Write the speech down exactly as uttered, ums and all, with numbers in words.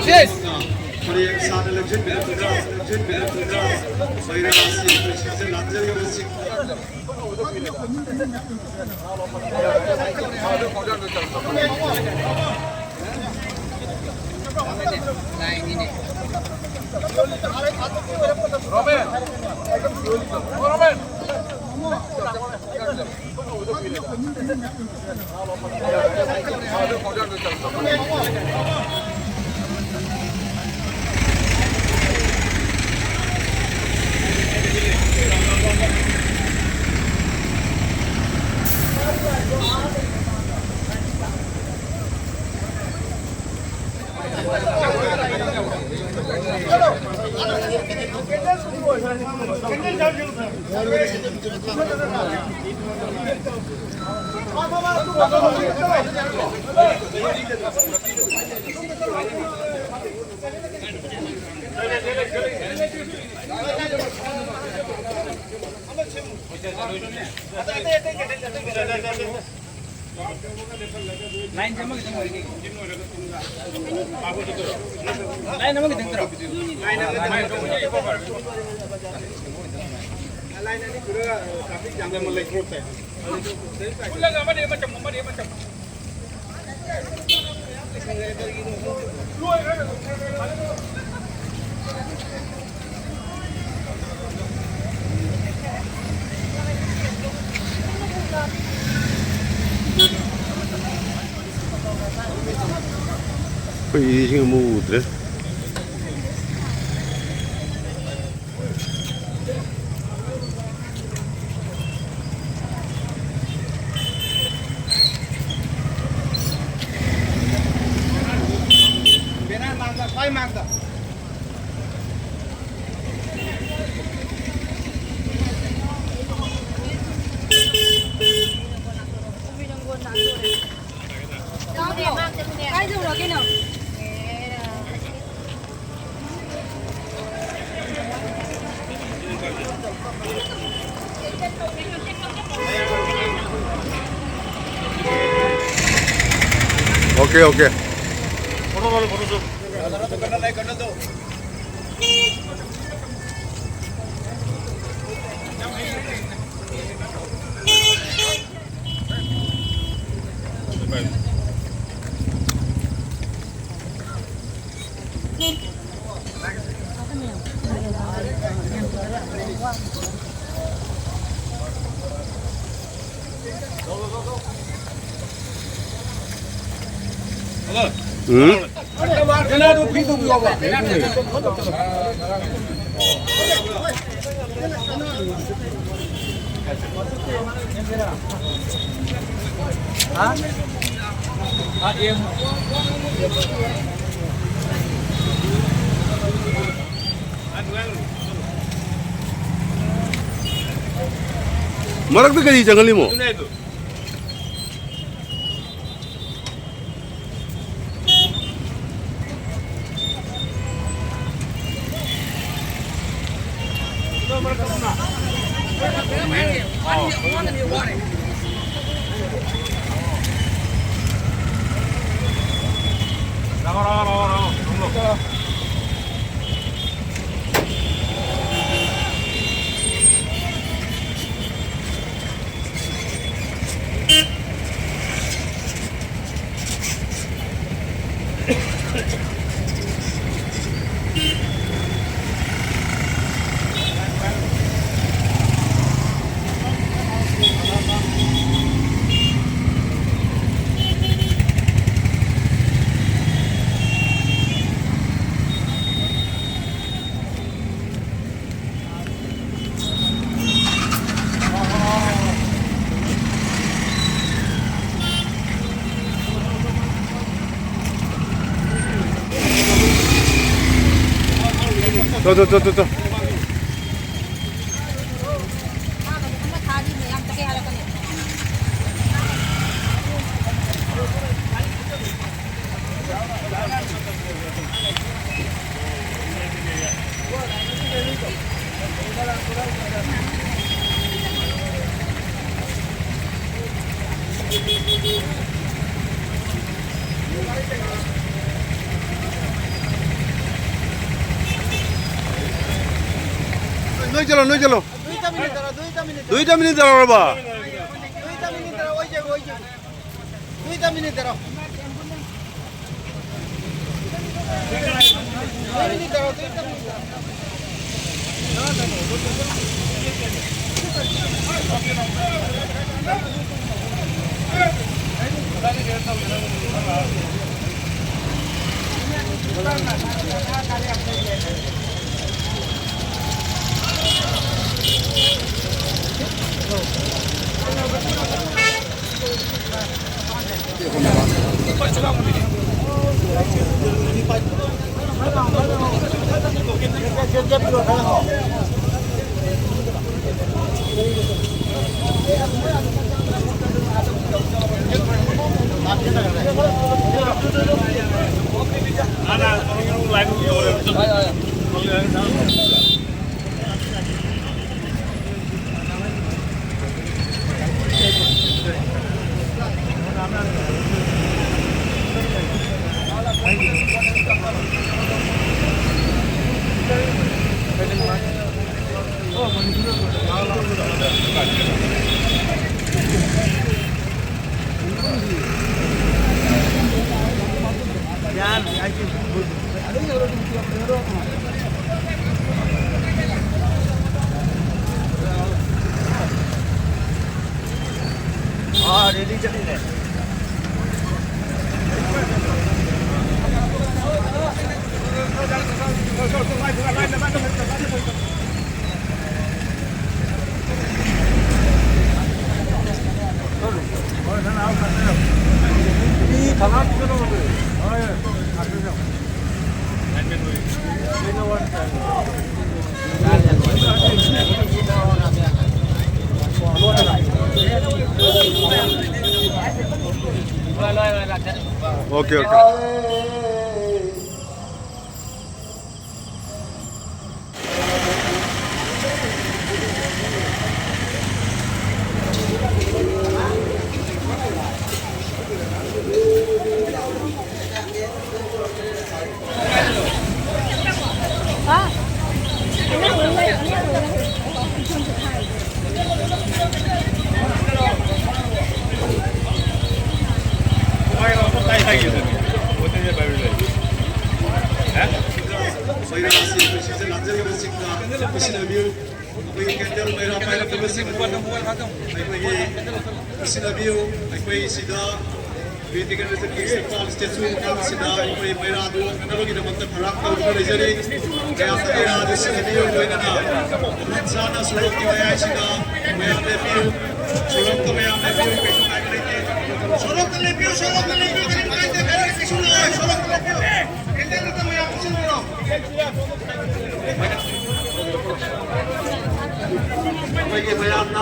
ꯄꯔꯦꯡ ꯁꯥꯅ ꯂꯦꯡꯁꯤꯟꯕꯤꯔꯛꯇꯨꯅ, ꯂꯦꯡꯁꯤꯟꯕꯤꯔꯛꯇꯨꯅ ꯃꯩꯔꯥ ꯑꯁꯤ ꯑꯩꯈꯣꯏ ꯁꯤꯖꯤꯟꯅꯖꯔꯤꯕꯁꯤ꯫ ꯂꯥꯏꯟ ꯑꯃꯈꯤꯇꯪ ꯑꯣꯏꯔꯒꯦ꯫ ꯂꯥꯏꯟ ꯑꯃꯈꯤꯇꯪ ꯇꯧꯔꯣ꯫ ꯄꯨꯜꯂꯒ ꯑꯃꯅꯤ ꯑꯃ ꯆꯪꯉꯣ, ꯑꯃꯅꯤ ꯑꯃ ꯆꯪꯉꯣ꯫ ꯑꯩꯈꯣꯏ ꯏꯁꯤꯡ ꯑꯃ ꯎꯗ꯭ꯔꯦ꯫ ꯀꯥꯏ ꯌꯧꯔꯒꯦ ꯅꯪ? OK, OK꯫ ꯐꯣꯇꯣ ꯂꯧꯔꯣ, ꯐꯣꯇꯣ ꯁꯨꯠ꯫ ꯎꯝ꯫ ꯃꯔꯛꯇ ꯀꯔꯤ ꯆꯪꯍꯜꯂꯤꯃꯣ? ꯆꯣ, ꯆꯣ, ꯆꯣ, ꯆꯣ, ꯆꯣ꯫ ꯅꯣꯏ ꯆꯠꯂꯣ, ꯅꯣꯏ ꯆꯠꯂꯣ꯫ দুইটা মিনিট দাঁড়াও, দুইটা মিনিট দাঁড়াও। দুইটা মিনিট দাঁড়াও, ওই যে, ওই যে। দুইটা মিনিট দাঁড়াও, ওই যে, ওই যে। দুই মিনিট দাঁড়াও, দুইটা মিনিট দাঁড়াও। हाँ, रेडी चली रहे। Okay, okay. ꯃꯩꯔꯥꯁꯤ ꯑꯩꯈꯣꯏ ꯁꯤꯗ ꯂꯥꯠꯆꯔꯤꯕꯁꯤꯡꯅ ꯄꯤꯁꯤꯟꯅꯕꯤꯌꯨ꯫ ꯑꯩꯈꯣꯏꯒꯤ ꯀꯦꯟꯗꯜ ꯃꯩꯔꯥ ꯄꯥꯏꯔꯛꯂꯤꯕꯁꯤꯡꯕꯨ ꯑꯩꯈꯣꯏꯒꯤ ꯄꯤꯁꯤꯟꯅꯕꯤꯌꯨ꯫ ꯑꯩꯈꯣꯏ ꯁꯤꯗ ꯕꯤꯔ ꯇꯤꯀꯦꯟꯗ꯭ꯔꯖꯤꯠꯀꯤ ꯏꯁꯇꯦꯆꯨ ꯃꯅꯥꯛꯁꯤꯗ ꯑꯩꯈꯣꯏ ꯃꯩꯔꯥꯗꯨ ꯑꯣꯛꯅꯅꯕꯒꯤꯗꯃꯛꯇ ꯊꯧꯔꯥꯡ ꯇꯧꯗꯨꯅ ꯂꯩꯖꯔꯤ꯫ ꯃꯌꯥꯝꯅ ꯃꯩꯔꯥꯗꯨ ꯁꯤꯟꯅꯕꯤꯌꯨ꯫ ꯂꯣꯏꯅꯅ ꯃꯐꯝ ꯆꯥꯅ ꯁꯣꯔꯣꯛꯀꯤ ꯃꯌꯥꯏꯁꯤꯗ ꯃꯌꯥꯝ ꯂꯦꯞꯄꯤꯌꯨ꯫ ꯁꯣꯔꯣꯛꯇ ꯃꯌꯥꯝ ꯂꯦꯞꯄꯤꯌꯨ꯫ ꯀꯩꯁꯨ ꯀꯥꯏꯕ ꯂꯩꯇꯦ꯫ ꯁꯣꯔꯣꯛꯇ ꯂꯦꯞꯄꯤꯌꯨ꯫ ꯁꯣꯔꯣꯛꯇ ꯂꯦꯞꯄꯤꯌꯨ꯫ ꯀꯔꯤꯝ ꯀꯥꯏꯗꯦ꯫ ꯀꯔꯤꯝ ꯀꯩꯁꯨ ꯂꯩꯔꯣꯏ꯫ ꯁꯣꯔꯣꯛꯇ ꯂꯦꯞꯄꯤꯌꯨ꯫ ꯀꯦꯟꯗꯜꯗꯨꯗ ꯃꯌꯥꯝ ꯄꯤꯁꯤꯟꯕꯤꯔꯣ꯫ ꯑꯩꯈꯣꯏꯒꯤ ꯃꯌꯥꯝꯅ